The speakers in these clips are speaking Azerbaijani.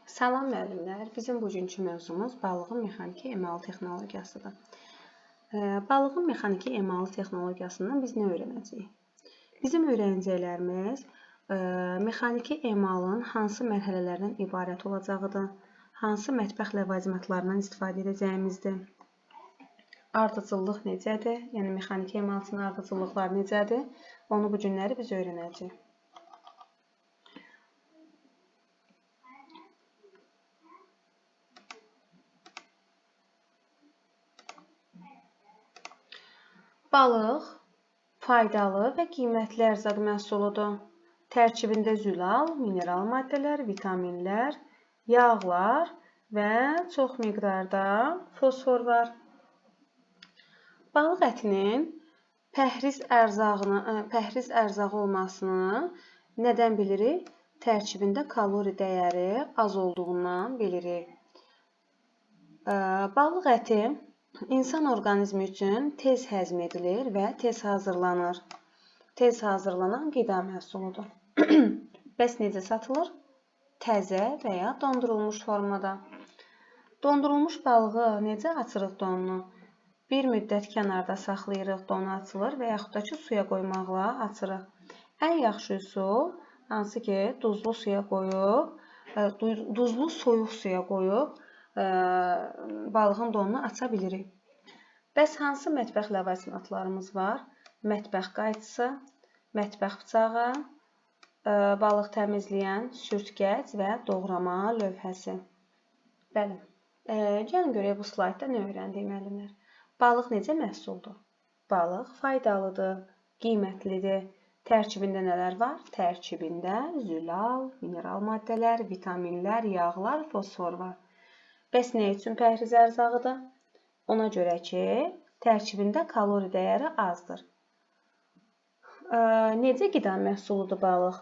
Salam müəllimlər, bizim bugünkü mövzumuz balığın mexaniki emalı texnologiyasıdır. Balığın mexaniki emalı texnologiyasından biz nə öyrənəcəyik? Bizim öyrənəcəklərimiz mexaniki emalın hansı mərhələlərdən ibarət olacağıdır, hansı mətbəx ləvazimatlarından istifadə edəcəyimizdir, ardıcıllıq necədir, yəni mexaniki emal üçün ardıcıllıqlar necədir, onu bu günləri biz öyrənəcəyik. Balıq faydalı və qiymətli ərzaq məhsuludur. Tərkibində zülal, mineral maddələr, vitaminlər, yağlar və çox miqdarda fosfor var. Balıq ətinin pəhriz ərzağı olmasını nədən bilirik? Tərkibində kalori dəyəri az olduğundan bilirik. Balıq əti İnsan orqanizmi üçün tez həzm edilir və tez hazırlanır. Tez hazırlanan qida məhsuludur. Bəs necə satılır? Təzə və ya dondurulmuş formada. Dondurulmuş balığı necə açırıq donunu? Bir müddət kənarda saxlayırıq, donu açılır və yaxud da ki, suya qoymaqla açırıq. Ən yaxşı üsul, hansı ki, duzlu suya qoyub, duzlu soyuq suya qoyub, balığın donunu aça bilirik. Bəs hansı mətbəx ləvazimatlarımız var? Mətbəx qayçısı, mətbəx bıçağı, balıq təmizləyən sürtkəc və doğrama lövhəsi. Bəli, gəlin görək bu slaydda nə öyrəndik müəllimlər. Balıq necə məhsuldur? Balıq faydalıdır, qiymətlidir. Tərkibində nələr var? Tərkibində zülal, mineral maddələr, vitaminlər, yağlar, fosfor var. Bəs nə üçün pəhriz ərzağıdır? Ona görə ki, tərkibində kalori dəyəri azdır. Necə qida məhsuludur balıq?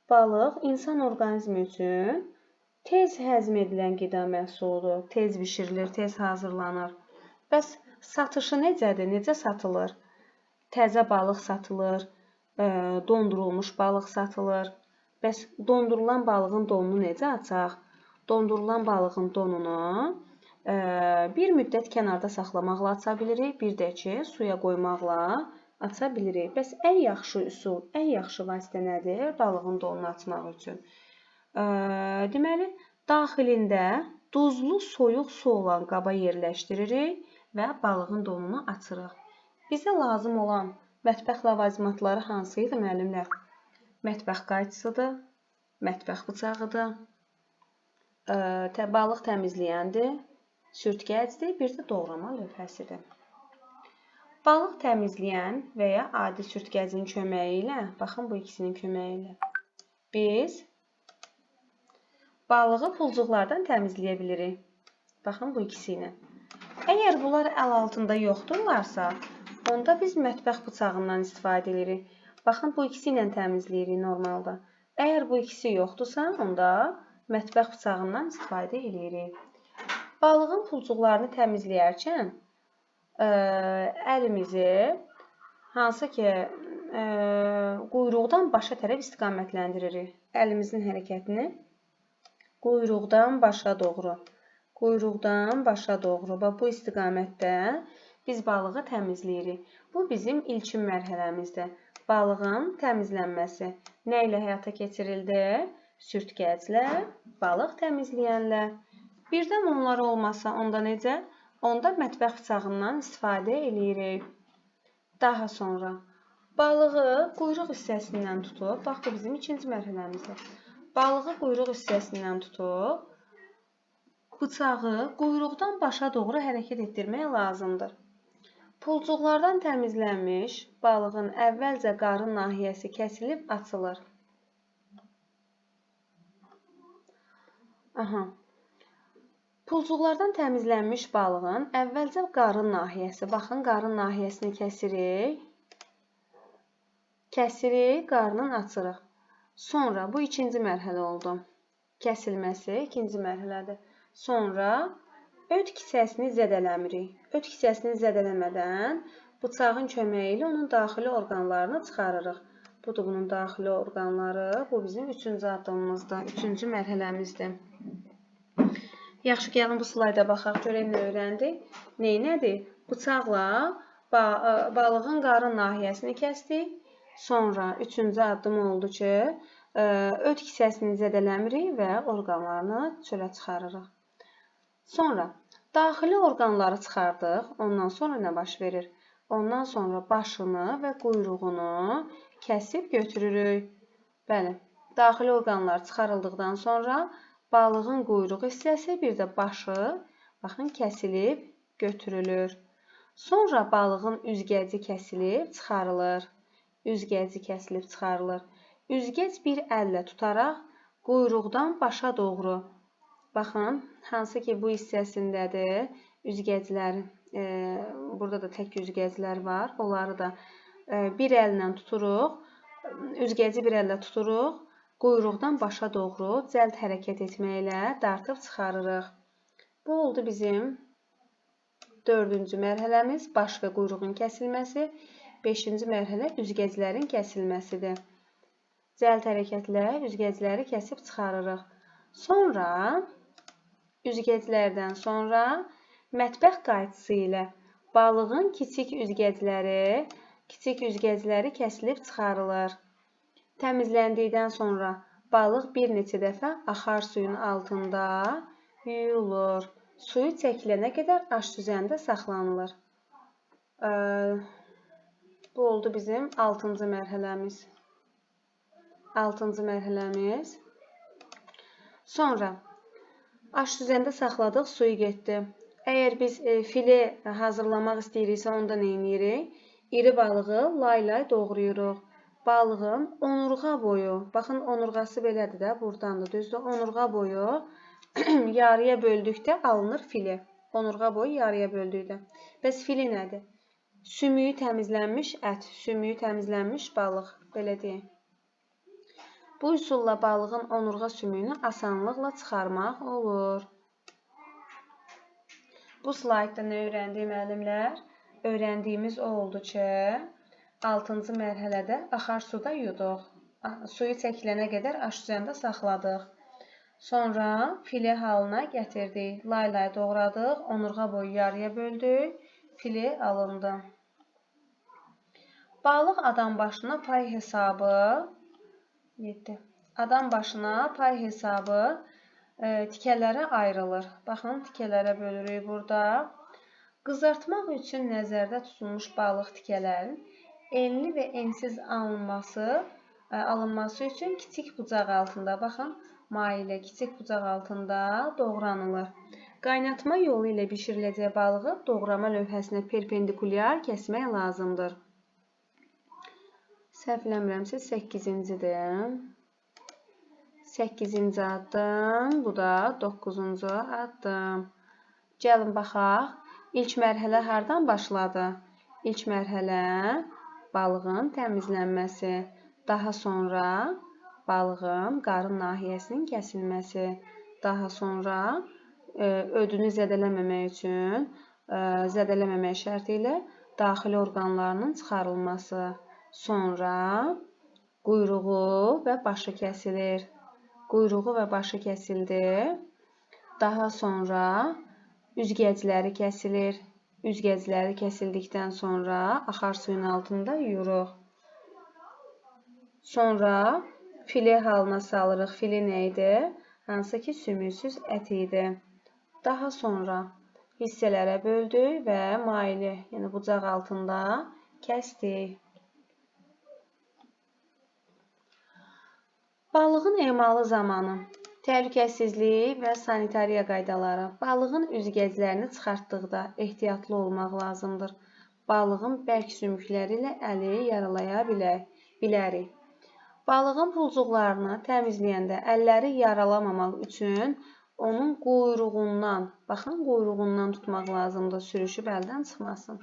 Balıq insan orqanizmi üçün tez həzm edilən qida məhsuludur. Tez bişirilir, tez hazırlanır. Bəs satışı necədir? Necə satılır? Təzə balıq satılır, dondurulmuş balıq satılır. Bəs dondurulan balığın donunu necə açaq? Dondurulan balığın donunu bir müddət kənarda saxlamaqla aça bilirik, bir də ki, suya qoymaqla aça bilirik. Bəs ən yaxşı üsul, ən yaxşı vasitə nədir balığın donunu açmaq üçün? Deməli, daxilində duzlu soyuq su olan qaba yerləşdiririk və balığın donunu açırıq. Bizə lazım olan mətbəx ləvazimatları hansı idi müəllimlər? Mətbəx qayçısıdır, mətbəx bıçağıdır, balıq təmizləyəndir, sürtkəcdir, bir də doğrama lövhəsidir. Balıq təmizləyən və ya adi sürtkəcin köməyi ilə, baxın bu ikisinin köməyi ilə, biz balığı pulcuqlardan təmizləyə bilirik. Baxın bu ikisi ilə. Əgər bunlar əl altında yoxdurlarsa, onda biz mətbəx bıçağından istifadə edirik. Baxın bu ikisi ilə təmizləyirik normalda. Əgər bu ikisi yoxdursa, onda mətbəx bıçağından istifadə edirik. Balığın pulcuqlarını təmizləyərkən əlimizi hansı ki quyruqdan başa tərəf istiqamətləndiririk. Əlimizin hərəkətini quyruqdan başa doğru. Quyruqdan başa doğru. Bax, bu istiqamətdə biz balığı təmizləyirik. Bu bizim ilkin mərhələmizdir. Balığın təmizlənməsi nə ilə həyata keçirildi? Sürtkəclə, balıq təmizləyənlə. Birdən onlar olmasa, onda necə? Onda mətbəx bıçağından istifadə eləyirik. Daha sonra balığı quyruq hissəsindən tutub, bax bu bizim ikinci mərhələmizdir. Balığı quyruq hissəsindən tutub, bıçağı quyruqdan başa doğru hərəkət etdirmək lazımdır. Pulcuqlardan təmizlənmiş balığın əvvəlcə qarın nahiyəsi kəsilib açılır. Aha. Pulcuqlardan təmizlənmiş balığın əvvəlcə qarın nahiyəsi. Baxın, qarın nahiyəsini kəsirik. Kəsirik, qarnını açırıq. Sonra bu ikinci mərhələ oldu. Kəsilməsi ikinci mərhələdir. Sonra öt kisəsini zədələmirik. Öt kisəsini zədələmədən bıçağın köməyi ilə onun daxili orqanlarını çıxarırıq. Budur bunun daxili orqanları. Bu bizim üçüncü addımımızdır, üçüncü mərhələmizdir. Yaxşı, gəlin bu slayda baxaq, görək nə öyrəndik. Neynədir? Bıçaqla balığın qarın nahiyəsini kəsdik. Sonra üçüncü addım oldu ki, öd kisəsini zədələmirik və orqanlarını çölə çıxarırıq. Sonra daxili orqanları çıxardıq. Ondan sonra nə baş verir? Ondan sonra başını və quyruğunu kəsib götürürük. Bəli, daxili orqanlar çıxarıldıqdan sonra balığın quyruq hissəsi, bir də başı, baxın, kəsilib götürülür. Sonra balığın üzgəci kəsilib çıxarılır. Üzgəci kəsilib çıxarılır. Üzgəc bir əllə tutaraq quyruqdan başa doğru, baxın, hansı ki bu hissəsindədir, üzgəclər, burada da tək üzgəclər var, onları da bir əllə tuturuq, üzgəci bir əllə tuturuq, quyruqdan başa doğru cəld hərəkət etməklə dartıb çıxarırıq. Bu oldu bizim dördüncü mərhələmiz, baş və quyruğun kəsilməsi. Beşinci mərhələ üzgəclərin kəsilməsidir. Cəld hərəkətlə üzgəcləri kəsib çıxarırıq. Sonra, üzgəclərdən sonra mətbəx qayçısı ilə balığın kiçik üzgəcləri kəsilib çıxarılır. Təmizləndikdən sonra balıq bir neçə dəfə axar suyun altında yuyulur. Suyu çəkilənə qədər aş süzəndə saxlanılır. Bu oldu bizim altıncı mərhələmiz. Altıncı mərhələmiz. Sonra aş süzəndə saxladıq, suyu getdi. Əgər biz file hazırlamaq istəyiriksə, onda nə edirik? İri balığı lay-lay doğrayırıq. Balığın onurğa boyu, baxın onurğası belədir də, buradandır, düzdür? Onurğa boyu yarıya böldükdə alınır file. Onurğa boyu yarıya böldükdə. Bəs file nədir? Sümüyü təmizlənmiş ət, sümüyü təmizlənmiş balıq, belə deyək. Bu üsulla balığın onurğa sümüyünü asanlıqla çıxarmaq olur. Bu slaydda nə öyrəndik müəllimlər? Öyrəndiyimiz o oldu ki, 6-cı mərhələdə axar suda yuduq. Suyu çəkilənə qədər aş üzərində saxladıq. Sonra file halına gətirdik. Lay-lay doğradıq, onurğa boyu yarıya böldük, file alındı. Balıq adam başına pay hesabı 7. Adam başına pay hesabı tikələrə ayrılır. Baxın, tikələrə bölürük burada. Qızartmaq üçün nəzərdə tutulmuş balıq tikələrinin enli və ensiz alınması üçün kiçik bucaq altında, baxın, maye ilə kiçik bucaq altında doğranılır. Qaynatma yolu ilə bişiriləcək balığı doğrama lövhəsinə perpendikulyar kəsmək lazımdır. Səhv eləmirəmsə 8-cidir. 8-ci addım, bu da 9-cu addım. Gəlin baxaq. İlk mərhələ hardan başladı? İlk mərhələ balığın təmizlənməsi, daha sonra balığın qarın nahiyəsinin kəsilməsi, daha sonra ödünü zədələməmək üçün, zədələməmək şərti ilə daxili orqanlarının çıxarılması, sonra quyruğu və başı kəsilir. Quyruğu və başı kəsildi. Daha sonra üzgəcləri kəsilir. Üzgəcləri kəsildikdən sonra axar suyun altında yuyuruq. Sonra file halına salırıq. File nə idi? Hansı ki, sümüksüz ət idi. Daha sonra hissələrə böldük və maili, yəni bucaq altında kəsdik. Balığın emalı zamanı təhlükəsizlik və sanitariya qaydaları. Balığın üzgəclərini çıxartdıqda ehtiyatlı olmaq lazımdır. Balığın bərk sümükləri ilə əli yaralaya bilərik. Balığın pulcuqlarını təmizləyəndə əlləri yaralamamaq üçün onun quyruğundan, baxın, quyruğundan tutmaq lazımdır, sürüşüb əldən çıxmasın.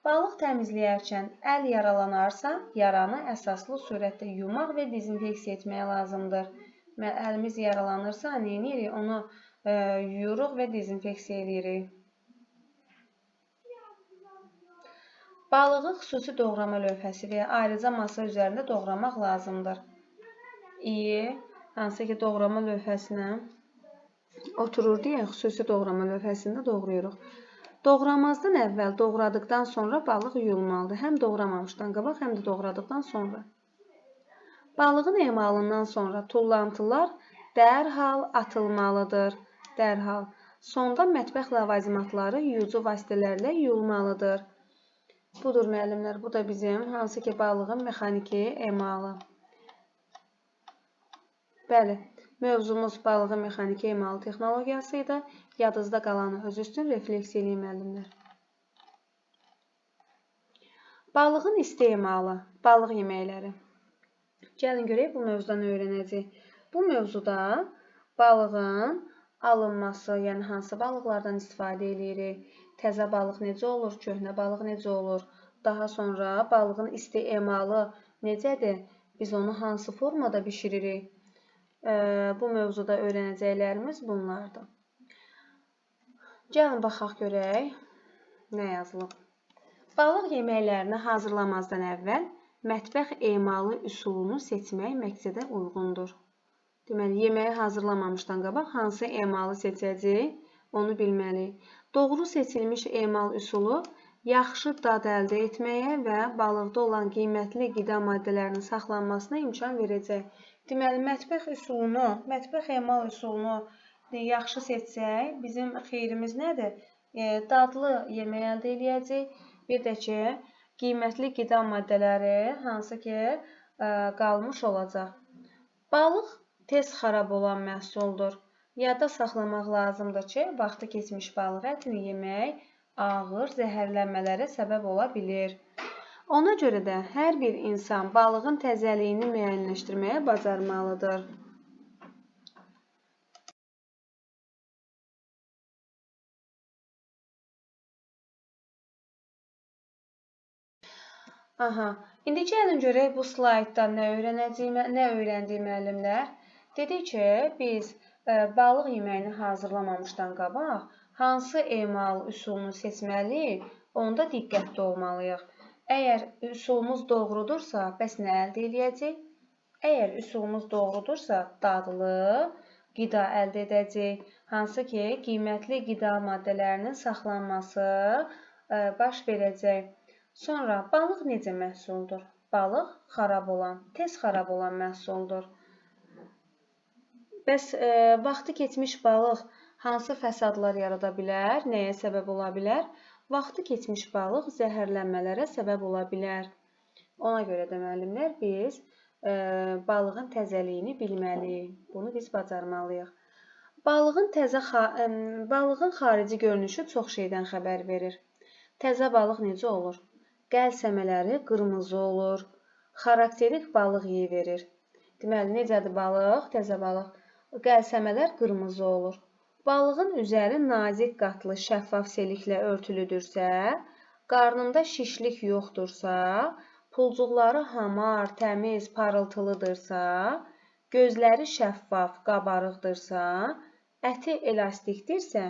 Balıq təmizləyərkən əl yaralanarsa, yaranı əsaslı surətdə yumaq və dezinfeksiya etmək lazımdır. Əlimiz yaralanırsa, nə edirik? Onu yuyuruq və dezinfeksiya edirik. Balığı xüsusi doğrama lövhəsi və ya ayrıca masa üzərində doğramaq lazımdır. İyi, hansı ki doğrama lövhəsinə oturur deyə xüsusi doğrama lövhəsində doğrayırıq. Doğramazdan əvvəl doğradıqdan sonra balıq yuyulmalıdır. Həm doğramamışdan qabaq, həm də doğradıqdan sonra. Balığın emalından sonra tullantılar dərhal atılmalıdır. Dərhal. Sonda mətbəx ləvazimatları yuyucu vasitələrlə yuyulmalıdır. Budur müəllimlər, bu da bizim hansı ki balığın mexaniki emalı. Bəli, mövzumuz balığın mexaniki emalı texnologiyası idi. Yadınızda qalanı öz üstün refleksiya eləyin müəllimlər. Balığın istemalı, balıq yeməkləri. Gəlin görək bu mövzuda nə öyrənəcəyik. Bu mövzuda balığın alınması, yəni hansı balıqlardan istifadə eləyirik, təzə balıq necə olur, köhnə balıq necə olur, daha sonra balığın istemalı necədir, biz onu hansı formada bişiririk. Bu mövzuda öyrənəcəklərimiz bunlardır. Gəlin baxaq görək nə yazılıb. Balıq yeməklərini hazırlamazdan əvvəl mətbəx emalı üsulunu seçmək məqsədə uyğundur. Deməli, yeməyi hazırlamamışdan qabaq hansı emalı seçəcəyik, onu bilməliyik. Doğru seçilmiş emal üsulu yaxşı dad əldə etməyə və balıqda olan qiymətli qida maddələrinin saxlanmasına imkan verəcək. Deməli, mətbəx üsulunu, mətbəx emal üsulunu yaxşı seçsək, bizim xeyrimiz nədir? Dadlı yemək əldə eləyəcək. Bir də ki, qiymətli qida maddələri hansı ki, qalmış olacaq. Balıq tez xarab olan məhsuldur. Yadda saxlamaq lazımdır ki, vaxtı keçmiş balıq ətini yemək ağır zəhərlənmələrə səbəb ola bilir. Ona görə də hər bir insan balığın təzəliyini müəyyənləşdirməyə bacarmalıdır. Aha, indi gəlin görək bu slaydda nə öyrənəcəyik, nə öyrəndik müəllimlər? Dedik ki, biz balıq yeməyini hazırlamamışdan qabaq hansı emal üsulunu seçməliyik, onda diqqətli olmalıyıq. Əgər üsulumuz doğrudursa, bəs nə əldə eləyəcəyik? Əgər üsulumuz doğrudursa, dadlı qida əldə edəcəyik. Hansı ki, qiymətli qida maddələrinin saxlanması baş verəcək. Sonra balıq necə məhsuldur? Balıq xarab olan, tez xarab olan məhsuldur. Bəs vaxtı keçmiş balıq hansı fəsadlar yarada bilər, nəyə səbəb ola bilər? Vaxtı keçmiş balıq zəhərlənmələrə səbəb ola bilər. Ona görə də müəllimlər biz balığın təzəliyini bilməliyik. Bunu biz bacarmalıyıq. Balığın xarici görünüşü çox şeydən xəbər verir. Təzə balıq necə olur? Qəlsəmələri qırmızı olur. Xarakterik balıq yeyi verir. Deməli, necədir balıq? Təzə balıq. Qəlsəmələr qırmızı olur. Balığın üzəri nazik qatlı şəffaf seliklə örtülüdürsə, qarnında şişlik yoxdursa, pulcuqları hamar, təmiz, parıltılıdırsa, gözləri şəffaf, qabarıqdırsa, əti elastikdirsə,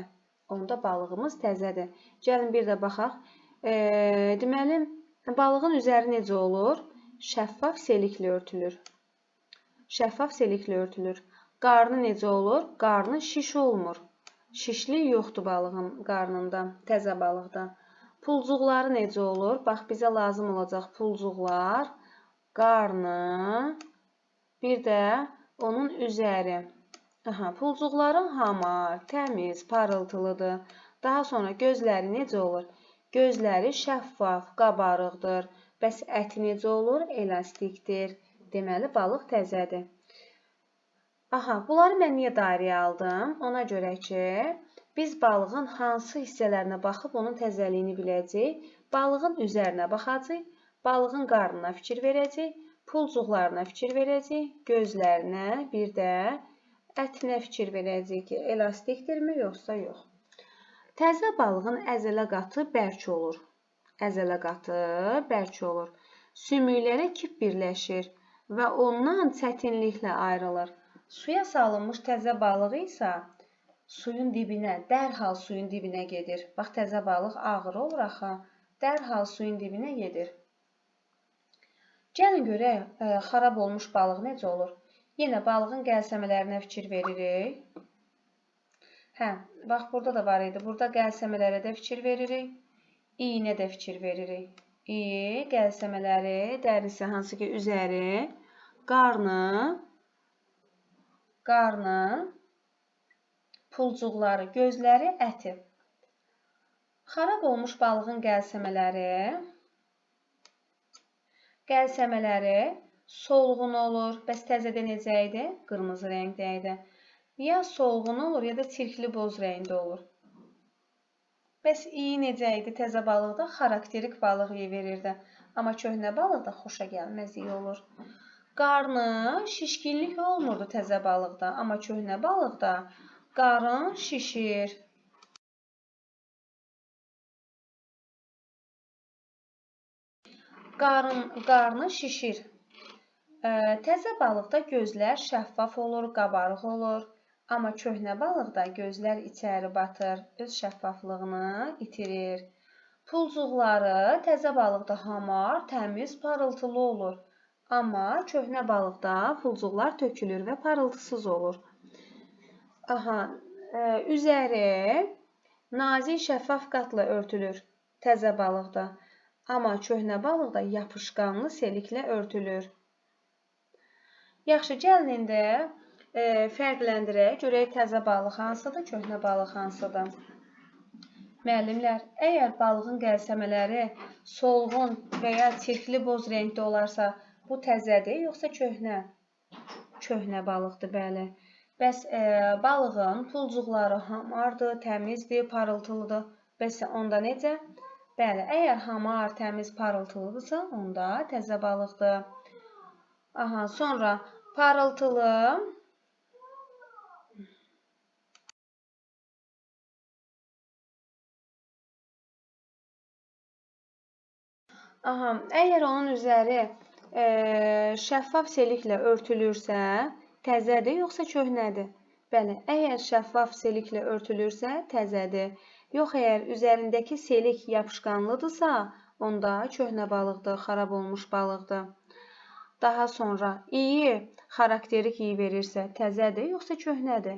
onda balığımız təzədir. Gəlin bir də baxaq. Deməli, balığın üzəri necə olur? Şəffaf seliklə örtülür. Şəffaf seliklə örtülür. Qarnı necə olur? Qarnı şiş olmur. Şişlik yoxdur balığın qarnında, təzə balıqda. Pulcuqları necə olur? Bax, bizə lazım olacaq pulcuqlar, qarnı, bir də onun üzəri. Aha, pulcuqların hamar, təmiz, parıltılıdır. Daha sonra gözləri necə olur? Gözləri şəffaf, qabarıqdır. Bəs əti necə olur? Elastikdir. Deməli, balıq təzədir. Aha, bunları mən niyə dairəyə aldım? Ona görə ki, biz balığın hansı hissələrinə baxıb onun təzəliyini biləcəyik. Balığın üzərinə baxacağıq, balığın qarnına fikir verəcəyik, pulcuqlarına fikir verəcəyik, gözlərinə, bir də ətinə fikir verəcəyik ki, elastikdirmi, yoxsa yox. Təzə balığın əzələ qatı bərk olur. Əzələ qatı bərk olur. Sümüklərə kip birləşir və ondan çətinliklə ayrılır. Suya salınmış təzə balıq isə suyun dibinə, dərhal suyun dibinə gedir. Bax, təzə balıq ağır olur axı. Dərhal suyun dibinə gedir. Gəlin görək, xarab olmuş balıq necə olur? Yenə balığın qəlsəmələrinə fikir veririk. Hə, bax burada da var idi. Burada qəlsəmələrə də fikir veririk. İyinə də fikir veririk. İyi, qəlsəmələri, dərisi hansı ki üzəri, qarnı, pulcuqları, gözləri, əti. Xarab olmuş balığın qəlsəmələri solğun olur. Bəs təzədə necə idi? Qırmızı rəngdə idi. Ya solğun olur, ya da çirkli boz rəngdə olur. Bəs iyi necə idi? Təzə balıqda xarakterik balıq iyi verirdi. Amma köhnə balıqda xoşa gəlməz iyi olur. Qarnı şişkinlik olmurdu təzə balıqda, amma köhnə balıqda qarın şişir. Qarnı şişir. Təzə balıqda gözlər şəffaf olur, qabarıq olur. Amma köhnə balıqda gözlər içəri batır, öz şəffaflığını itirir. Pulcuqları təzə balıqda hamar, təmiz, parıltılı olur. Amma köhnə balıqda pulcuqlar tökülür və parıltısız olur. Aha, üzəri nazik şəffaf qatla örtülür təzə balıqda. Amma köhnə balıqda yapışqanlı seliklə örtülür. Yaxşı, gəlin indi fərqləndirək, görək təzə balıq hansıdır, köhnə balıq hansıdır. Müəllimlər, əgər balığın qəlsəmələri solğun və ya çirkli boz rəngdə olarsa, bu təzədir, yoxsa köhnə? Köhnə balıqdır, bəli. Bəs balığın pulcuqları hamardır, təmizdir, parıltılıdır. Bəs onda necə? Bəli, əgər hamar, təmiz, parıltılıdırsa, onda təzə balıqdır. Aha, sonra parıltılı. Aha, əgər onun üzəri şəffaf seliklə örtülürsə, təzədir yoxsa köhnədir? Bəli, əgər şəffaf seliklə örtülürsə, təzədir. Yox, əgər üzərindəki selik yapışqanlıdırsa, onda köhnə balıqdır, xarab olmuş balıqdır. Daha sonra iyi, xarakterik iyi verirsə, təzədir yoxsa köhnədir?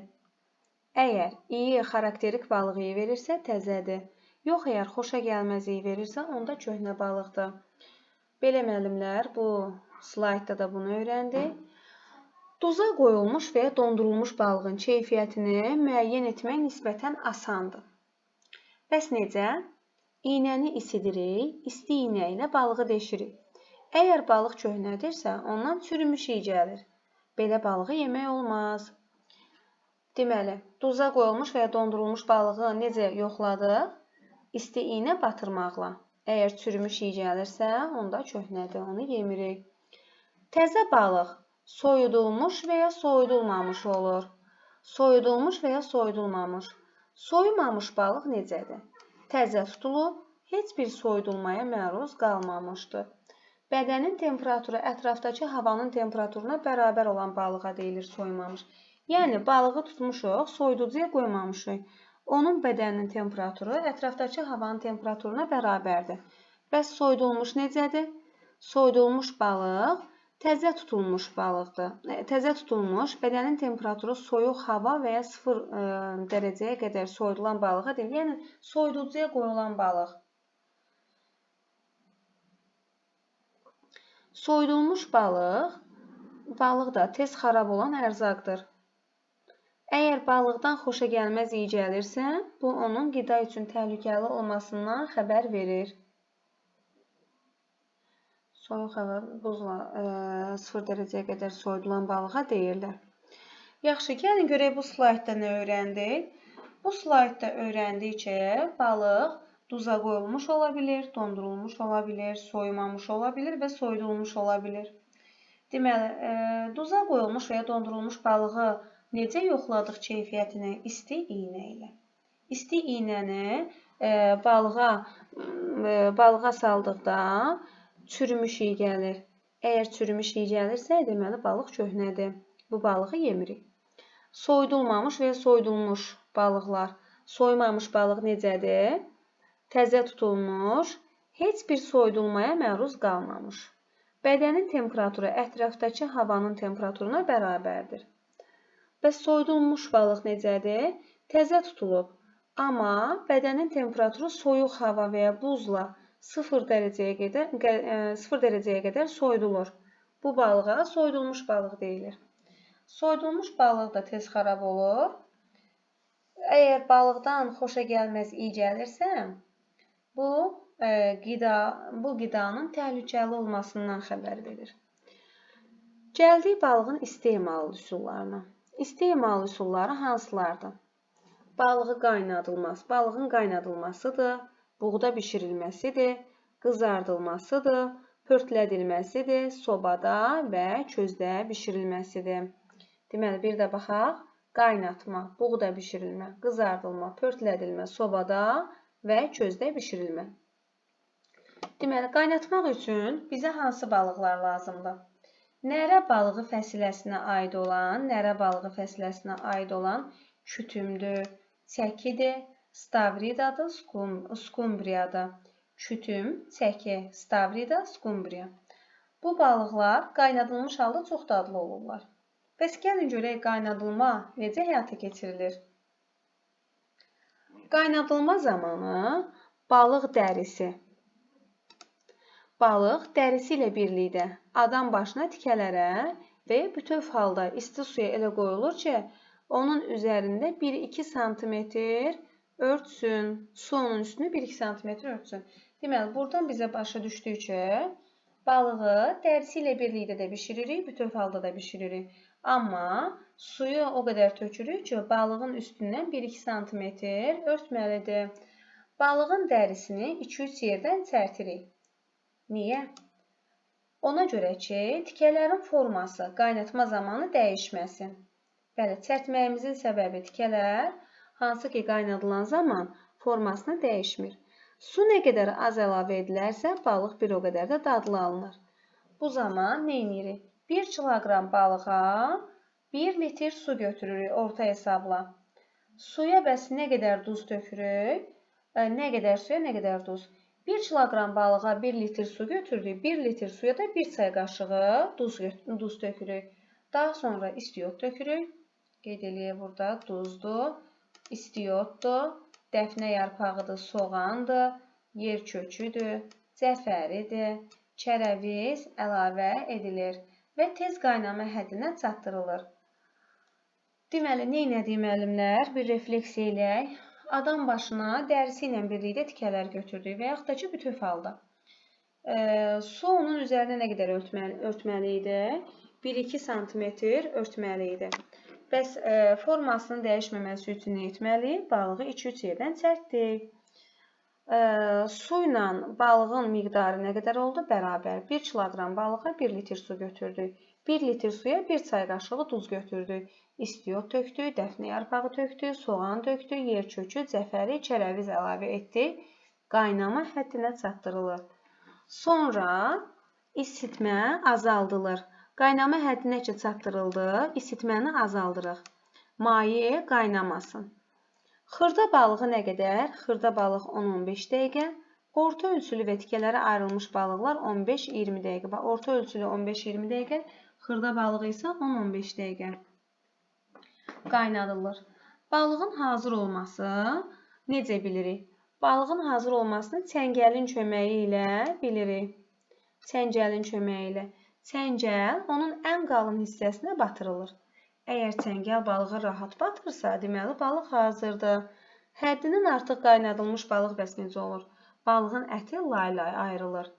Əgər iyi, xarakterik balıq iyi verirsə, təzədir. Yox, əgər xoşa gəlməz iyi verirsə, onda köhnə balıqdır. Belə müəllimlər, bu slaydda da bunu öyrəndik. Duza qoyulmuş və ya dondurulmuş balığın keyfiyyətini müəyyən etmək nisbətən asandır. Bəs necə? İynəni isidirik, isti iynə ilə balığı deşirik. Əgər balıq köhnədirsə, ondan çürümüş iyi gəlir. Belə balığı yemək olmaz. Deməli, duza qoyulmuş və ya dondurulmuş balığı necə yoxladıq? İsti iynə batırmaqla. Əgər çürümüş iyi gəlirsə, onda köhnədir, onu yemirik. Təzə balıq soyudulmuş və ya soyudulmamış olur. Soyudulmuş və ya soyudulmamış. Soyumamış balıq necədir? Təzə tutulub, heç bir soyudulmaya məruz qalmamışdır. Bədənin temperaturu ətrafdakı havanın temperaturuna bərabər olan balığa deyilir soyumamış. Yəni, balığı tutmuşuq, soyuducuya qoymamışıq. Onun bədəninin temperaturu ətrafdakı havanın temperaturuna bərabərdir. Bəs soyudulmuş necədir? Soyudulmuş balıq təzə tutulmuş balıqdır. Təzə tutulmuş, bədənin temperaturu soyuq hava və ya 0 dərəcəyə qədər soyudulan balığa deyilir. Yəni, soyuducuya qoyulan balıq. Soyudulmuş balıq da tez xarab olan ərzaqdır. Əgər balıqdan xoşa gəlməz iyi gəlirsə, bu onun qida üçün təhlükəli olmasından xəbər verir. Soyuq hava buzla 0 dərəcəyə qədər soyudulan balığa deyirlər. Yaxşı, gəlin görək bu slaydda nə öyrəndik? Bu slaydda öyrəndik ki, balıq duza qoyulmuş ola bilir, dondurulmuş ola bilir, soyumamış ola bilir və soyudulmuş ola bilir. Deməli, duza qoyulmuş və ya dondurulmuş balığı necə yoxladıq keyfiyyətini? İsti iynə ilə. İsti iynəni balığa saldıqda çürümüş iyi gəlir. Əgər çürümüş iyi gəlirsə, deməli, balıq köhnədir. Bu balığı yemirik. Soyudulmamış və ya soyudulmuş balıqlar. Soyumamış balıq necədir? Təzə tutulmuş, Heç bir soyudulmaya məruz qalmamış. Bədənin temperaturu ətrafdakı havanın temperaturuna bərabərdir. Bəs soyudulmuş balıq necədir? Təzə tutulub, amma bədənin temperaturu soyuq hava və ya buzla 0 dərəcəyə qədər soyudulur. Bu balığa soyudulmuş balıq deyilir. Soyudulmuş balıq da tez xarab olur. Əgər balıqdan xoşa gəlməz iyi gəlirsə, bu qidanın təhlükəli olmasından xəbər verir. Gəldik balığın istemal üsullarına. İstemal üsulları hansılardır? Balığı qaynadılması, balığın qaynadılmasıdır, buğda bişirilməsidir, qızardılmasıdır, pörtlədilməsidir, sobada və közdə bişirilməsidir. Deməli, bir də baxaq. Qaynatma, buğda bişirilmə, qızardılma, pörtlədilmə, sobada və közdə bişirilmə. Deməli, qaynatmaq üçün bizə hansı balıqlar lazımdır? Nərə balığı fəsiləsinə aid olan, kütümdür, çəkidir, stavridadır, skumbriyadır. Kütüm, çəki, stavrida, skumbriya. Bu balıqlar qaynadılmış halda çox dadlı olurlar. Bəs gəlin görək qaynadılma necə həyata keçirilir? Qaynadılma zamanı balıq dərisi ilə birlikdə adam başına tikələrə və bütöv halda isti suya elə qoyulur ki, onun üzərində 1-2 sm örtsün. Su onun üstünü 1-2 sm örtsün. Deməli, buradan bizə başa düşdük ki, balığı dərisi ilə birlikdə də bişiririk, bütöv halda da bişiririk. Amma suyu o qədər tökürük ki, balığın üstündən 1-2 sm örtməlidir. Balığın dərisini 2-3 yerdən çərtirik. Niyə? Ona görə ki, tikələrin forması qaynatma zamanı dəyişməsin. Bəli, çərtməyimizin səbəbi tikələr, hansı ki qaynadılan zaman formasını dəyişmir. Su nə qədər az əlavə edilərsə, balıq bir o qədər də dadlı alınır. Bu zaman nə edirik? 1 kiloqram balığa 1 litr su götürürük orta hesabla. Suya bəs nə qədər duz tökürük? Nə qədər suya, nə qədər duz? 1 kiloqram balığa 1 litr su götürdük. 1 litr suya da 1 çay qaşığı duz tökürük. Daha sonra istiot tökürük. Qeyd eləyək burada duzdur, istiotdur, dəfnə yarpağıdır, soğandır, yer köküdür, cəfəridir, kərəviz əlavə edilir və tez qaynama həddinə çatdırılır. Deməli, nə elədik müəllimlər? Bir refleksiya eləyək. Adam başına dərisi ilə birlikdə tikələr götürdük və yaxud da ki, bütöv halda. Su onun üzərinə nə qədər örtməli idi? 1-2 sm örtməli idi. Bəs formasının dəyişməməsi üçün nə etməliyik? Balığı 2-3 yerdən çərtdik. Su ilə balığın miqdarı nə qədər oldu? Bərabər. 1 kiloqram balığa 1 litr su götürdük. 1 litr suya 1 çay qaşığı duz götürdük. İstiot tökdük, dəfnə yarpağı tökdük, soğan tökdük, yer kökü, cəfəri, kərəviz əlavə etdik. Qaynama həddinə çatdırılır. Sonra isitmə azaldılır. Qaynama həddinə ki çatdırıldı, isitməni azaldırıq. Maye qaynamasın. Xırda balığı nə qədər? Xırda balıq 10-15 dəqiqə. Orta ölçülü və tikələrə ayrılmış balıqlar 15-20 dəqiqə. Bax, orta ölçülü 15-20 dəqiqə, xırda balığı isə 10-15 dəqiqə qaynadılır. Balığın hazır olması necə bilirik? Balığın hazır olmasını çəngəlin köməyi ilə bilirik. Çəngəlin köməyi ilə. Çəngəl onun ən qalın hissəsinə batırılır. Əgər çəngəl balığa rahat batırsa, deməli balıq hazırdır. Həddinin artıq qaynadılmış balıq bəs necə olur? Balığın əti lay-lay ayrılır.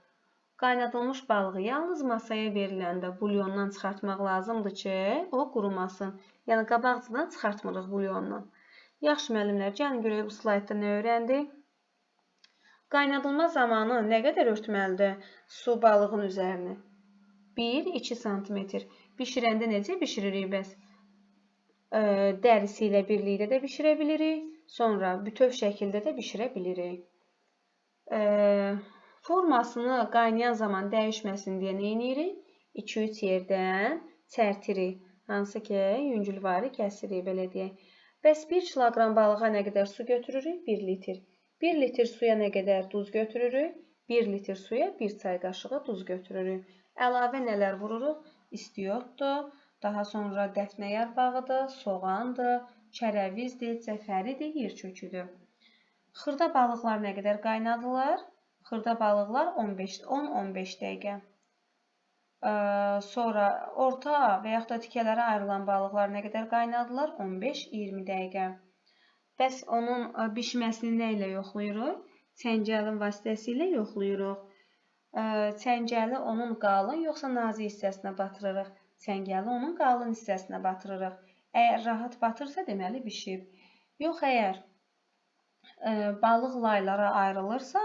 Qaynadılmış balığı yalnız masaya veriləndə bulyondan çıxartmaq lazımdır ki, o qurumasın. Yəni qabaqcadan çıxartmırıq bulyondan. Yaxşı müəllimlər, gəlin görək bu slaydda nə öyrəndik? Qaynadılma zamanı nə qədər örtməlidir su balığın üzərini? 1-2 sm. Bişirəndə necə bişiririk bəs? Dərisi ilə birlikdə də bişirə bilirik. Sonra bütöv şəkildə də bişirə bilirik. Formasını qaynayan zaman dəyişməsin deyə nə edirik? 2-3 yerdən çərtirik. Hansı ki, yüngülvari kəsirik, belə deyək. Bəs 1 kiloqram balığa nə qədər su götürürük? 1 litr. 1 litr suya nə qədər duz götürürük? 1 litr suya 1 çay qaşığı duz götürürük. Əlavə nələr vururuq? İstiotdur, daha sonra dəfnə yarpağıdır, soğandır, çərəvizdir, cəfəridir, yer köküdür. Xırda balıqlar nə qədər qaynadılır? Xırda balıqlar 10-15 dəqiqə. Sonra orta və yaxud da tikələrə ayrılan balıqlar nə qədər qaynadılır? 15-20 dəqiqə. Bəs onun bişməsini nə ilə yoxlayırıq? Çəngəlin vasitəsilə yoxlayırıq. Çəngəli onun qalın yoxsa nazik hissəsinə batırırıq. Çəngəli onun qalın hissəsinə batırırıq. Əgər rahat batırsa, deməli bişib. Yox, əgər balıq laylara ayrılırsa,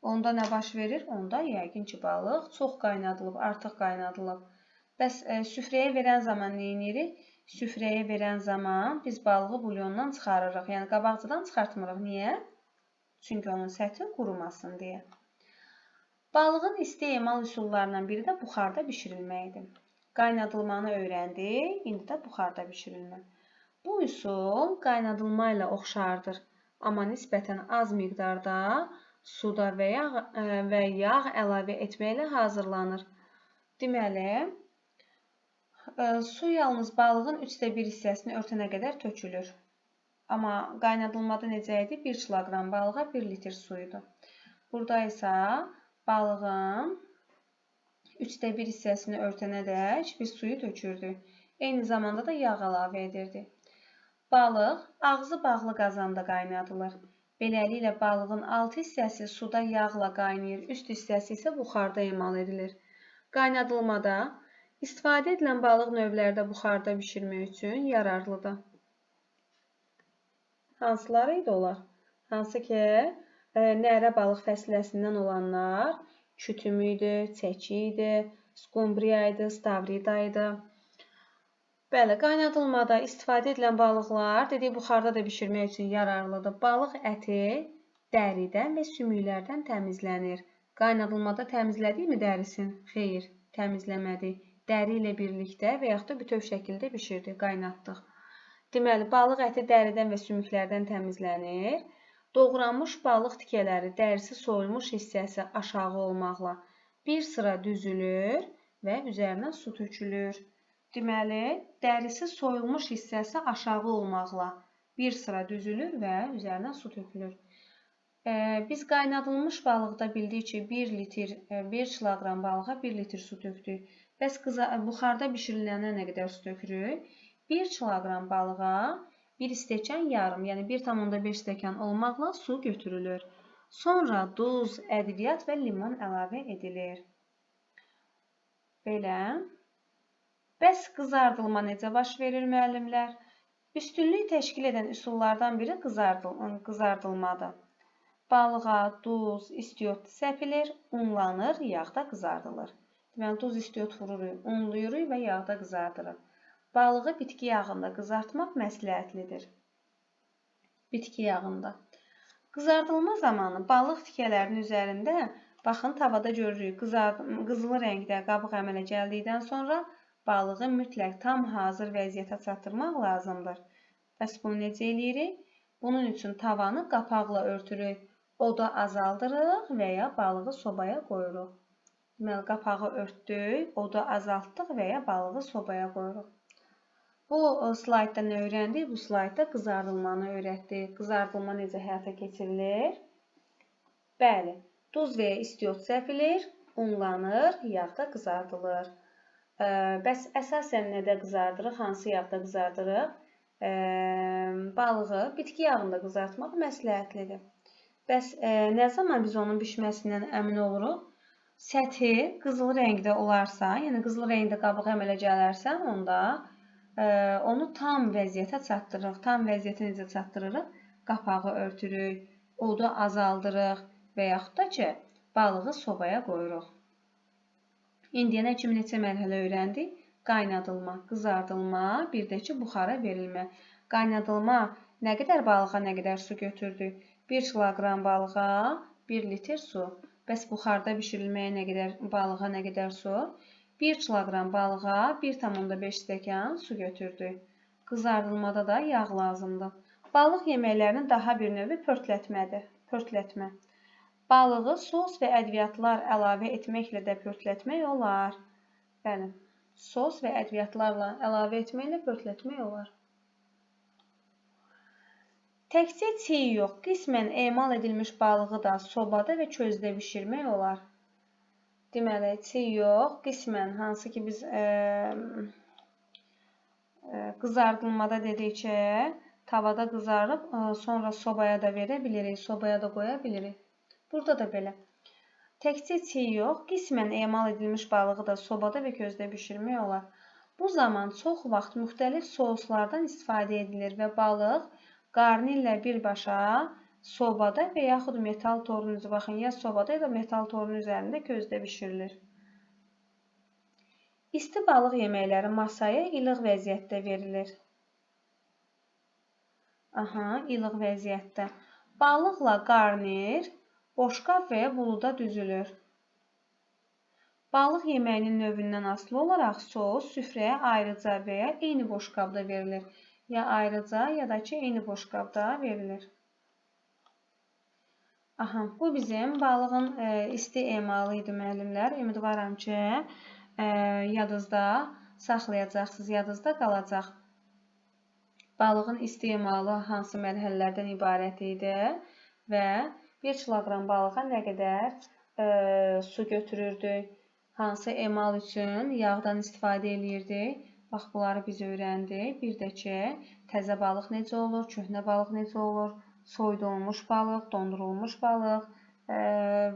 onda nə baş verir? Onda yəqin ki, balıq çox qaynadılıb, artıq qaynadılıb. Bəs süfrəyə verən zaman nə edirik? Süfrəyə verən zaman biz balığı bulyondan çıxarırıq. Yəni, qabaqcadan çıxartmırıq. Niyə? Çünki onun səthi qurumasın deyə. Balığın isti emal üsullarından biri də buxarda bişirilməyidir. Qaynadılmanı öyrəndik, indi də buxarda bişirilmə. Bu üsul qaynadılma ilə oxşardır, amma nisbətən az miqdarda suda və yağ əlavə etməklə hazırlanır. Deməli, su yalnız balığın 1/3 hissəsini örtənə qədər tökülür. Amma qaynadılmada necə idi? 1 kiloqram balığa 1 litr su idi. Burada isə balığın 1/3 hissəsini örtənədək biz suyu tökürdük. Eyni zamanda da yağ əlavə edirdik. Balıq ağzı bağlı qazanda qaynadılır. Beləliklə, balığın alt hissəsi suda yağla qaynayır, üst hissəsi isə buxarda emal edilir. Qaynadılmada istifadə edilən balıq növləri də buxarda bişirmək üçün yararlıdır. Hansıları idi onlar? Hansı ki, nərə balıq fəsiləsindən olanlar kütüm idi, çəki idi, skumbriya idi, stavrida idi. Bəli, qaynadılmada istifadə edilən balıqlar, dedik, buxarda da bişirmək üçün yararlıdır. Balıq əti dəridən və sümüklərdən təmizlənir. Qaynadılmada təmizlədikmi dərisini? Xeyr, təmizləmədik. Dəri ilə birlikdə və yaxud da bütöv şəkildə bişirdik, qaynatdıq. Deməli, balıq əti dəridən və sümüklərdən təmizlənir. Doğranmış balıq tikələri dərisi soyulmuş hissəsi aşağı olmaqla bir sıra düzülür və üzərinə su tökülür. Deməli, dərisi soyulmuş hissəsi aşağı olmaqla bir sıra düzülür və üzərinə su tökülür. Biz qaynadılmış balıqda bildik ki, 1 kiloqram balığa 1 litr su tökdük. Bəs buxarda bişirilənə nə qədər su tökürük? 1 kiloqram balığa 1 stəkan yarım, yəni 1,5 stəkan olmaqla su götürülür. Sonra duz, ədviyyat və limon əlavə edilir. Belə. Bəs qızardılma necə baş verir müəllimlər? Üstünlük təşkil edən üsullardan biri qızardılmadır. Balığa duz, istiot səpilir, unlanır, yağda qızardılır. Deməli, duz, istiot vururuq, unlayırıq və yağda qızardırıq. Balığı bitki yağında qızartmaq məsləhətlidir. Bitki yağında. Qızardılma zamanı balıq tikələrinin üzərində, baxın, tavada görürük, qızılı rəngdə qabıq əmələ gəldikdən sonra balığı mütləq tam hazır vəziyyətə çatdırmaq lazımdır. Bəs bunu necə eləyirik? Bunun üçün tavanı qapaqla örtürük, oda azaldırıq və ya balığı sobaya qoyuruq. Deməli, qapağı örtdük, oda azaltdıq və ya balığı sobaya qoyuruq. Bu slaydda nə öyrəndik? Bu slaydda qızardılmanı öyrətdik. Qızardılma necə həyata keçirilir? Bəli, duz və ya istiot səpilir, unlanır, yağda qızardılır. Bəs əsasən nədə qızardırıq? Hansı yağda qızardırıq? Balığı bitki yağında qızartmaq məsləhətlidir. Bəs nə zaman biz onun bişməsindən əmin oluruq? Səthi qızılı rəngdə olarsa, yəni qızılı rəngdə qabıq əmələ gələrsə, onda onu tam vəziyyətə çatdırırıq. Tam vəziyyətə necə çatdırırıq? Qapağı örtürük, odu azaldırıq və yaxud da ki, balığı sobaya qoyuruq. İndiyənə kimi neçə mərhələ öyrəndik? Qaynadılma, qızardılma, bir də ki, buxara verilmə. Qaynadılma nə qədər balığa nə qədər su götürdük? 1 kiloqram balığa 1 litr su. Bəs buxarda bişirilməyə nə qədər balığa nə qədər su? 1 kiloqram balığa 1,5 stəkan su götürdük. Qızardılmada da yağ lazımdır. Balıq yeməklərinin daha bir növü pörtlətmədir. Pörtlətmə. Balığı sos və ədviyyatlar əlavə etməklə də pörtlətmək olar. Bəli, sos və ədviyyatlarla əlavə etməklə pörtlətmək olar. Təkcə çiğ yox, qismən emal edilmiş balığı da sobada və közdə bişirmək olar. Deməli, çiğ yox, qismən, hansı ki biz qızardılmada dedik ki, tavada qızarıb, sonra sobaya da verə bilirik, sobaya da qoya bilirik. Burada da belə. Təkcə çiğ yox, qismən emal edilmiş balığı da sobada və közdə bişirmək olar. Bu zaman çox vaxt müxtəlif souslardan istifadə edilir və balıq qarnı ilə birbaşa sobada və yaxud metal torun üzü, baxın, ya sobada ya da metal torun üzərində közdə bişirilir. İsti balıq yeməkləri masaya ilıq vəziyyətdə verilir. Aha, ilıq vəziyyətdə. Balıqla qarnir boşqab və ya buluda düzülür. Balıq yeməyinin növündən asılı olaraq sos süfrəyə ayrıca və ya eyni boşqabda verilir. Ya ayrıca, ya da ki, eyni boşqabda verilir. Aha, bu bizim balığın isti emalı idi müəllimlər. Ümidvaram ki, yadınızda saxlayacaqsınız, yadınızda qalacaq. Balığın isti emalı hansı mərhələlərdən ibarət idi və 1 kiloqram balığa nə qədər su götürürdük, hansı emal üçün yağdan istifadə eləyirdik. Bax, bunları biz öyrəndik. Bir də ki, təzə balıq necə olur, köhnə balıq necə olur, soyudulmuş balıq, dondurulmuş balıq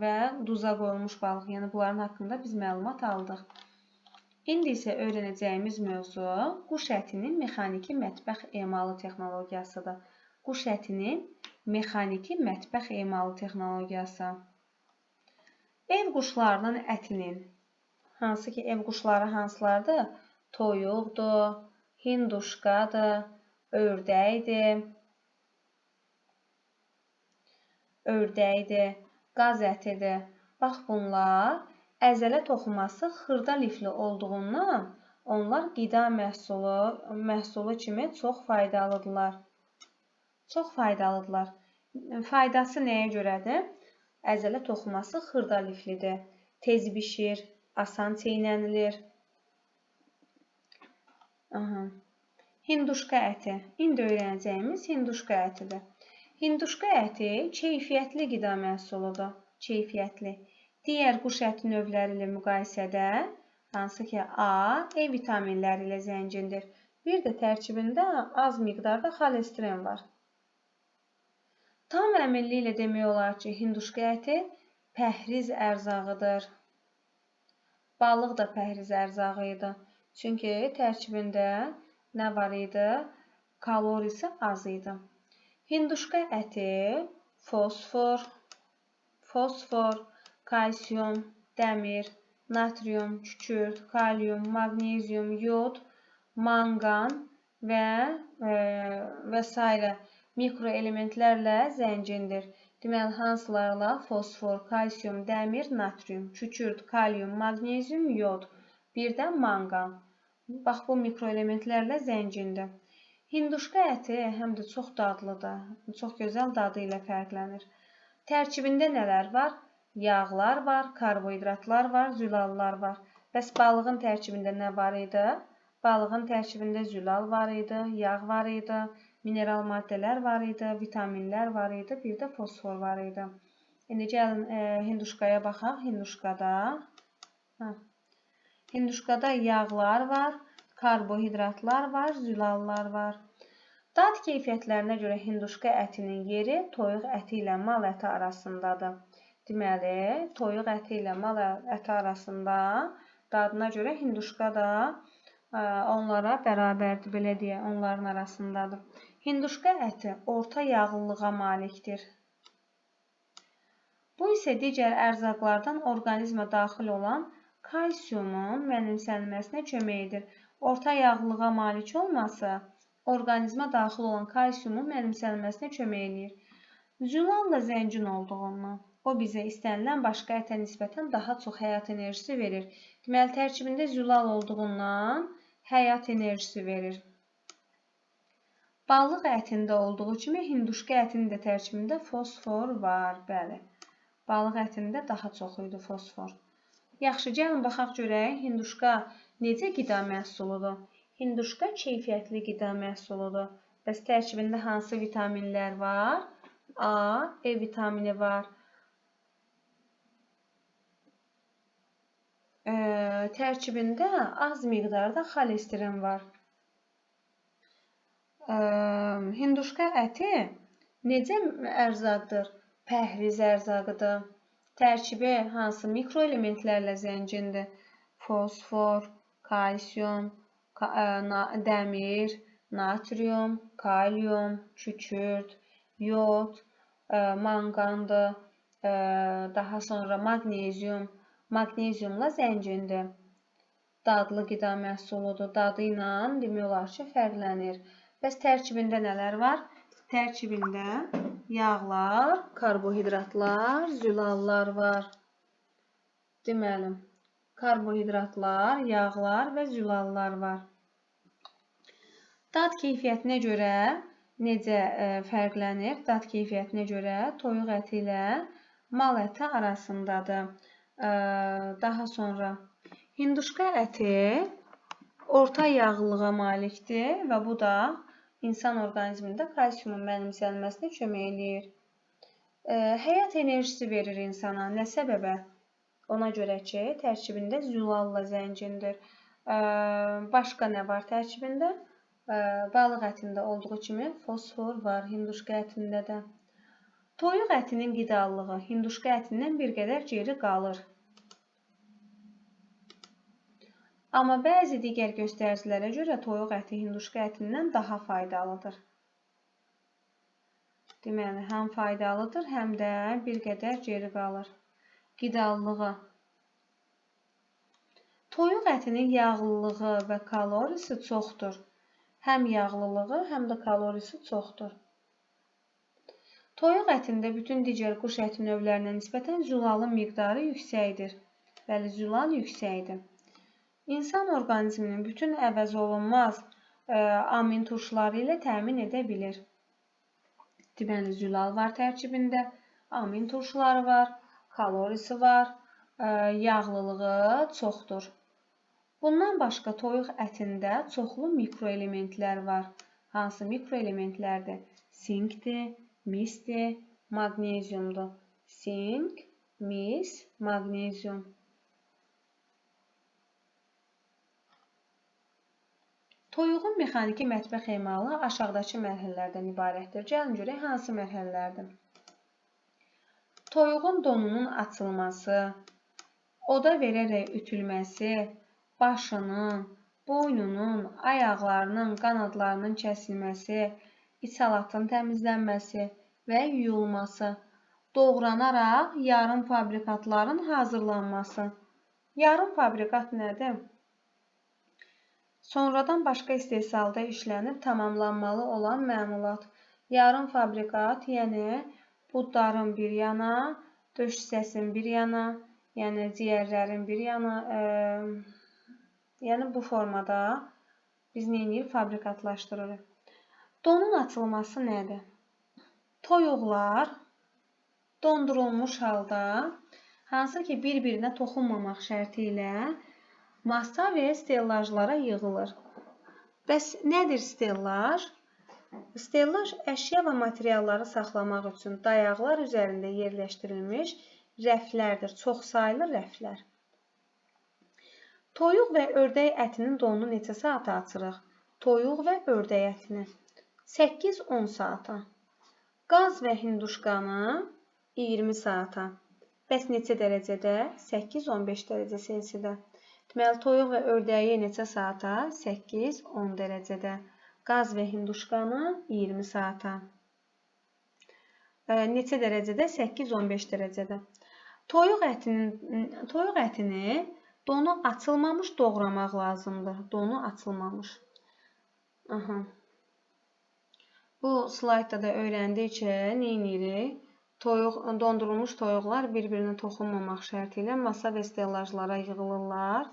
və duza qoyulmuş balıq. Yəni, bunların haqqında biz məlumat aldıq. İndi isə öyrənəcəyimiz mövzu quş ətinin mexaniki mətbəx emalı texnologiyasıdır. Quş ətinin mexaniki mətbəx emalı texnologiyası. Ev quşlarının ətinin, hansı ki ev quşları hansılardır? Toyuqdur, hinduşkadır, ördəkdir, qaz ətidir. Bax, bunlar əzələ toxuması xırda lifli olduğundan onlar qida məhsulu kimi çox faydalıdırlar. Çox faydalıdırlar. Faydası nəyə görədir? Əzələ toxuması xırda liflidir. Tez bişir, asan çeynənilir. Aha. Hinduşka əti. İndi öyrənəcəyimiz hinduşka ətidir. Hinduşka əti keyfiyyətli qida məhsuludur. Keyfiyyətli. Digər quş əti növləri ilə müqayisədə, hansı ki A, E vitaminləri ilə zəngindir. Bir də tərkibində az miqdarda xolesterin var. Tam əminliklə demək olar ki, hinduşka əti pəhriz ərzağıdır. Balıq da pəhriz ərzağı idi. Çünki tərkibində nə var idi? Kalorisi az idi. Hinduşka əti fosfor, kalsium, dəmir, natrium, kükürt, kalium, maqnezium, yod, manqan və sairə mikroelementlərlə zəngindir. Deməli, hansılarla? Fosfor, kalsium, dəmir, natrium, kükürt, kalium, maqnezium, yod, bir də manqan. Bax, bu mikroelementlərlə zəngindir. Hinduşka əti həm də çox dadlıdır. Çox gözəl dadı ilə fərqlənir. Tərkibində nələr var? Yağlar var, karbohidratlar var, zülallar var. Bəs balığın tərkibində nə var idi? Balığın tərkibində zülal var idi, yağ var idi, mineral maddələr var idi, vitaminlər var idi, bir də fosfor var idi. İndi gəlin hinduşkaya baxaq. Hinduşkada yağlar var, karbohidratlar var, zülallar var. Dad keyfiyyətlərinə görə hinduşka ətinin yeri toyuq əti ilə mal əti arasındadır. Deməli, toyuq əti ilə mal əti arasında dadına görə hinduşka da onlara bərabərdir, belə deyək, onların arasındadır. Hinduşka əti orta yağlılığa malikdir. Bu isə digər ərzaqlardan orqanizmə daxil olan kalsiumun mənimsənilməsinə kömək edir. Orta yağlılığa malik olması orqanizmə daxil olan kalsiumun mənimsənilməsinə kömək edir. Zülalla zəngin olduğundan o bizə istənilən başqa ətə nisbətən daha çox həyat enerjisi verir. Deməli, tərkibində zülal olduğundan həyat enerjisi verir. Balıq ətində olduğu kimi hinduşka ətinin də tərkibində fosfor var. Bəli. Balıq ətində daha çox idi fosfor. Yaxşı, gəlin baxaq görək, hinduşka necə qida məhsuludur? Hinduşka keyfiyyətli qida məhsuludur. Bəs tərkibində hansı vitaminlər var? A, E vitamini var. Tərkibində az miqdarda xolesterin var. Hinduşka əti necə ərzaqdır? Pəhriz ərzaqıdır. Tərkibi hansı mikroelementlərlə zəngindir? Fosfor, kalsium, dəmir, natrium, kalium, kükürt, yod, manqandır, daha sonra maqnezium. Maqneziumla zəngindir. Dadlı qida məhsuludur. Dadı ilə demək olar ki, fərqlənir. Bəs tərkibində nələr var? Tərkibində yağlar, karbohidratlar, zülallar var. Deməli, karbohidratlar, yağlar və zülallar var. Dad keyfiyyətinə görə necə fərqlənir? Dad keyfiyyətinə görə toyuq əti ilə mal əti arasındadır. Daha sonra hinduşka əti orta yağlılığa malikdir və bu da insan orqanizmində kalsiumun mənimsənməsinə kömək eləyir. Həyat enerjisi verir insana. Nə səbəbə? Ona görə ki, tərkibində zülalla zəngindir. Başqa nə var tərkibində? Balıq ətində olduğu kimi fosfor var, hinduşka ətində də. Toyuq ətinin qidalılığı hinduşka ətindən bir qədər geri qalır. Amma bəzi digər göstəricilərə görə toyuq əti hinduşka ətindən daha faydalıdır. Deməli, həm faydalıdır, həm də bir qədər geri qalır. Qidalılığı. Toyuq ətinin yağlılığı və kalorisi çoxdur. Həm yağlılığı, həm də kalorisi çoxdur. Toyuq ətində bütün digər quş əti növlərinə nisbətən zülalın miqdarı yüksəkdir. Bəli, zülal yüksəkdir. İnsan orqanizminin bütün əvəz olunmaz amin turşuları ilə təmin edə bilir. Deməli, zülal var tərkibində, amin turşuları var, kalorisi var, yağlılığı çoxdur. Bundan başqa toyuq ətində çoxlu mikroelementlər var. Hansı mikroelementlərdir? Sinkdir, misdir, maqneziumdur. Sink, mis, maqnezium. Toyuğun mexaniki mətbəx emalı aşağıdakı mərhələlərdən ibarətdir. Gəlin görək hansı mərhələlərdir. Toyuğun donunun açılması, oda verərək ütülməsi, başının, boynunun, ayaqlarının, qanadlarının kəsilməsi, içalatın təmizlənməsi və yuyulması, doğranaraq yarım fabrikatların hazırlanması. Yarım fabrikat nədir? Sonradan başqa istehsalda işlənib tamamlanmalı olan məmulat. Yarım fabrikat, yəni budların bir yana, döş hissəsinin bir yana, yəni ciyərlərin bir yana, yəni bu formada biz nə edirik? Fabrikatlaşdırırıq. Donun açılması nədir? Toyuqlar dondurulmuş halda, hansı ki bir-birinə toxunmamaq şərti ilə masa və stellajlara yığılır. Bəs nədir stellaj? Stellaj əşya və materialları saxlamaq üçün dayaqlar üzərində yerləşdirilmiş rəflərdir, çoxsaylı rəflər. Toyuq və ördək ətinin donunu neçə saata açırıq? Toyuq və ördək ətini 8-10 saata. Qaz və hinduşkanı 20 saata. Bəs neçə dərəcədə? 8-15 dərəcə Selsidə. Deməli, toyuq və ördəyi neçə saata? 8-10 dərəcədə. Qaz və hinduşkanı 20 saata. Neçə dərəcədə? 8-15 dərəcədə. Toyuq ətini donu açılmamış doğramaq lazımdır. Donu açılmamış. Aha. Bu slaydda da öyrəndik ki, nə edirik? Dondurulmuş toyuqlar bir-birinə toxunmamaq şərti ilə masa və stellajlara yığılırlar.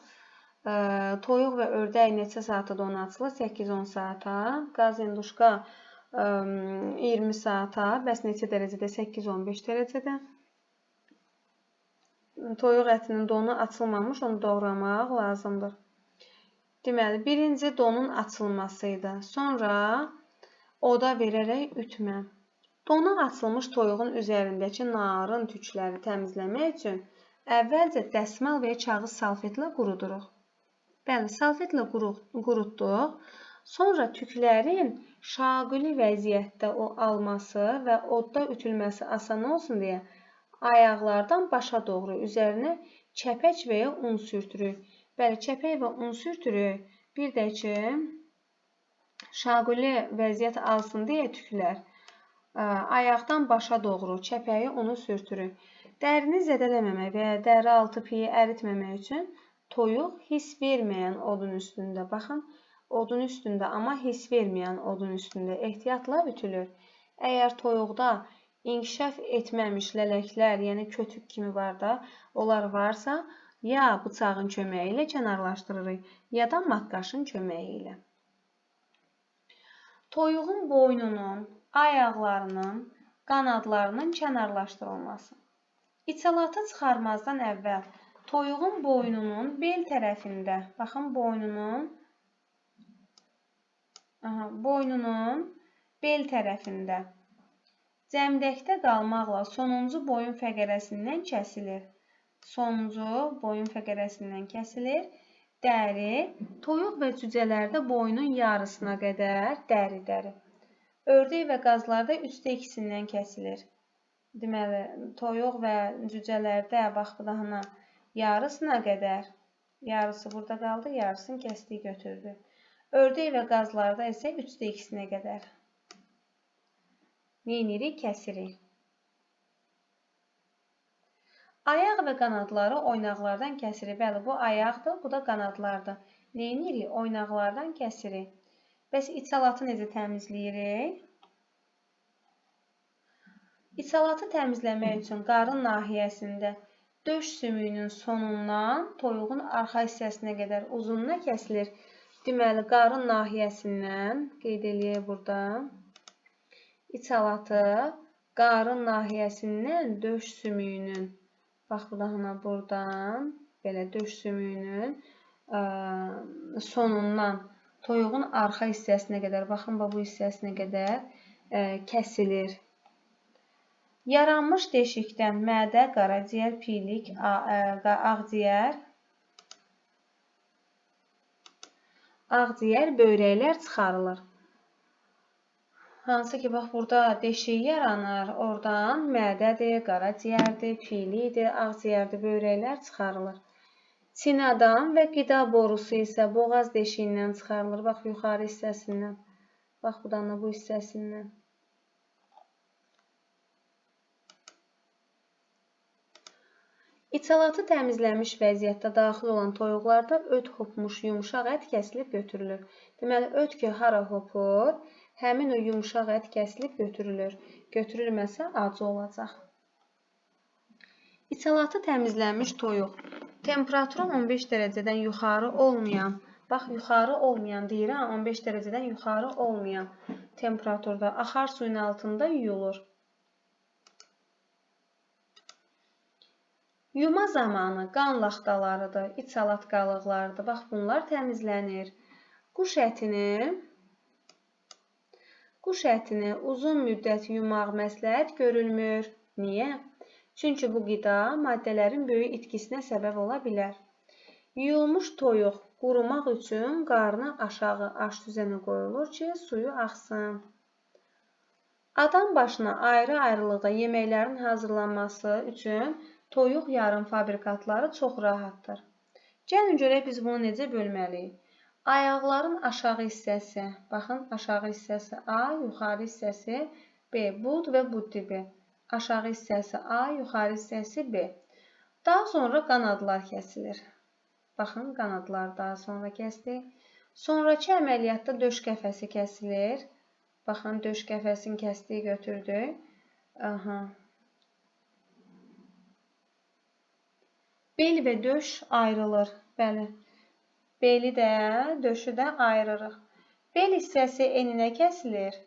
Toyuq və ördək neçə saata donu açılır? 8-10 saata. Qaz hinduşka 20 saata. Bəs neçə dərəcədə? 8-15 dərəcədə. Toyuq ətinin donu açılmamış, onu doğramaq lazımdır. Deməli, birinci donun açılması idi. Sonra oda verərək ütmə. Donu açılmış toyuğun üzərindəki narın tükləri təmizləmək üçün əvvəlcə dəsmal və ya kağız salfetlə quruduruq. Bəli, salfetlə qurutduq. Sonra tüklərin şaquli vəziyyətdə o alması və odda ütülməsi asan olsun deyə ayaqlardan başa doğru üzərinə kəpək və ya un sürtürük. Bəli, kəpək və un sürtürük. Bir də ki, şaquli vəziyyət alsın deyə tüklər ayaqdan başa doğru kəpəyi unu sürtürük. Dərini zədələməmək və ya dəri altı piyi əritməmək üçün toyuq hiss verməyən odun üstündə, baxın, odun üstündə, amma hiss verməyən odun üstündə ehtiyatla ütülür. Əgər toyuqda inkişaf etməmiş lələklər, yəni kötük kimi var da, onlar varsa, ya bıçağın köməyi ilə kənarlaşdırırıq, ya da maqqaşın köməyi ilə. Toyuğun boynunun, ayaqlarının, qanadlarının kənarlaşdırılması. İçalatı çıxarmazdan əvvəl toyuğun boynunun bel tərəfində, baxın, boynunun bel tərəfində cəmdəkdə qalmaqla sonuncu boyun fəqərəsindən kəsilir. Sonuncu boyun fəqərəsindən kəsilir. Dəri, toyuq və cücələrdə boynun yarısına qədər dəri. Ördək və qazlarda 3də 2-sindən kəsilir. Deməli, toyuq və cücələrdə, bax, bu daha yarısına qədər, yarısı burada qaldı, yarısını kəsdik, götürdü. Ördək və qazlarda isə 3də 2-sinə qədər. Neynirik? Kəsirik. Ayaq və qanadları oynaqlardan kəsirik. Bəli, bu ayaqdır, bu da qanadlardır. Neynirik? Oynaqlardan kəsirik. Bəs içalatı necə təmizləyirik? İçalatı təmizləmək üçün qarın nahiyəsində döş sümüyünün sonundan toyuğun arxa hissəsinə qədər uzununa kəsilir. Deməli, qarın nahiyəsindən qeyd eləyək burada. İçalatı qarın nahiyəsindən döş sümüyünün, bax bu daha buradan, belə döş sümüyünün sonundan toyuğun arxa hissəsinə qədər, baxın bu hissəsinə qədər kəsilir. Yaranmış deşikdən mədə, qaraciyər, pilik, ağciyər, böyrəklər çıxarılır. Hansı ki, bax, burada deşik yaranır, oradan mədədir, qaraciyərdir, pilikdir, ağciyərdir, böyrəklər çıxarılır. Sinadan və qida borusu isə boğaz deşiyindən çıxarılır. Bax, yuxarı hissəsindən. Bax, budan da bu hissəsindən. İçalatı təmizlənmiş vəziyyətdə daxil olan toyuqlarda öt hopmuş yumşaq ət kəsilib götürülür. Deməli, öt ki, hara hopur, həmin o yumşaq ət kəsilib götürülür. Götürülməsə acı olacaq. İçalatı təmizlənmiş toyuq temperaturu 15 dərəcədən yuxarı olmayan, bax, yuxarı olmayan deyirəm, 15 dərəcədən yuxarı olmayan temperaturda axar suyun altında yuyulur. Yuma zamanı qan laxtalarıdır, içalat qalıqlarıdır. Bax, bunlar təmizlənir. Quş ətini uzun müddət yumaq məsləhət görülmür. Niyə? Çünki bu qida maddələrin böyük itkisinə səbəb ola bilər. Yuyulmuş toyuq qurumaq üçün qarnı aşağı aş düzənə qoyulur ki, suyu axsın. Adam başına ayrı-ayrılıqda yeməklərin hazırlanması üçün toyuq yarım fabrikatları çox rahatdır. Gəlin görək biz bunu necə bölməliyik. Ayaqların aşağı hissəsi, baxın, aşağı hissəsi A, yuxarı hissəsi B, bud və bud dibi. Aşağı hissəsi A, yuxarı hissəsi B. Daha sonra qanadlar kəsilir. Baxın, qanadlar daha sonra kəsdik. Sonrakı əməliyyatda döş qəfəsi kəsilir. Baxın, döş qəfəsini kəsdik, götürdük. Aha. Bel və döş ayrılır. Bəli, beli də, döşü də ayırırıq. Bel hissəsi eninə kəsilir,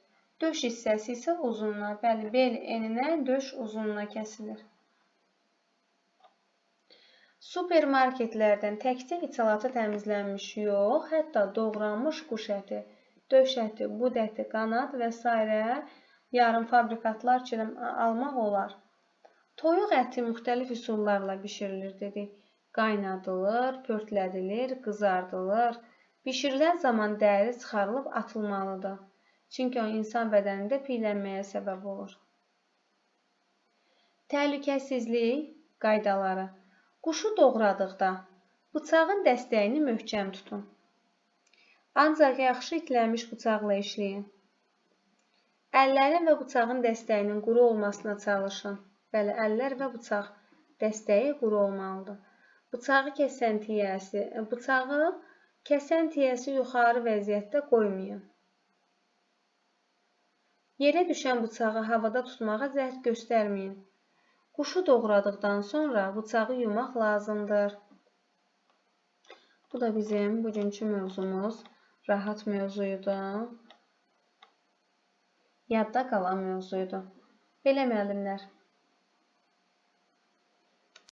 döş hissəsi isə uzununa. Bəli, bel eninə, döş uzununa kəsilir. Supermarketlərdən təkcə içalatı təmizlənmiş yox, hətta doğranmış quş əti, döş əti, bud əti, qanad və sairə yarım fabrikatlar kimi almaq olar. Toyuq əti müxtəlif üsullarla bişirilir dedik. Qaynadılır, pörtlədilir, qızardılır. Bişirilən zaman dəri çıxarılıb atılmalıdır. Çünki o insan bədənində piylənməyə səbəb olur. Təhlükəsizlik qaydaları. Quşu doğradıqda bıçağın dəstəyini möhkəm tutun. Ancaq yaxşı itlənmiş bıçaqla işləyin. Əllərin və bıçağın dəstəyinin quru olmasına çalışın. Bəli, əllər və bıçaq dəstəyi quru olmalıdır. Bıçağı kəsən tiyəsi yuxarı vəziyyətdə qoymayın. Yerə düşən bıçağı havada tutmağa cəhd göstərməyin. Quşu doğradıqdan sonra bıçağı yumaq lazımdır. Bu da bizim bugünkü mövzumuz. Rahat mövzuydu. Yadda qalan mövzuydu. Belə müəllimlər.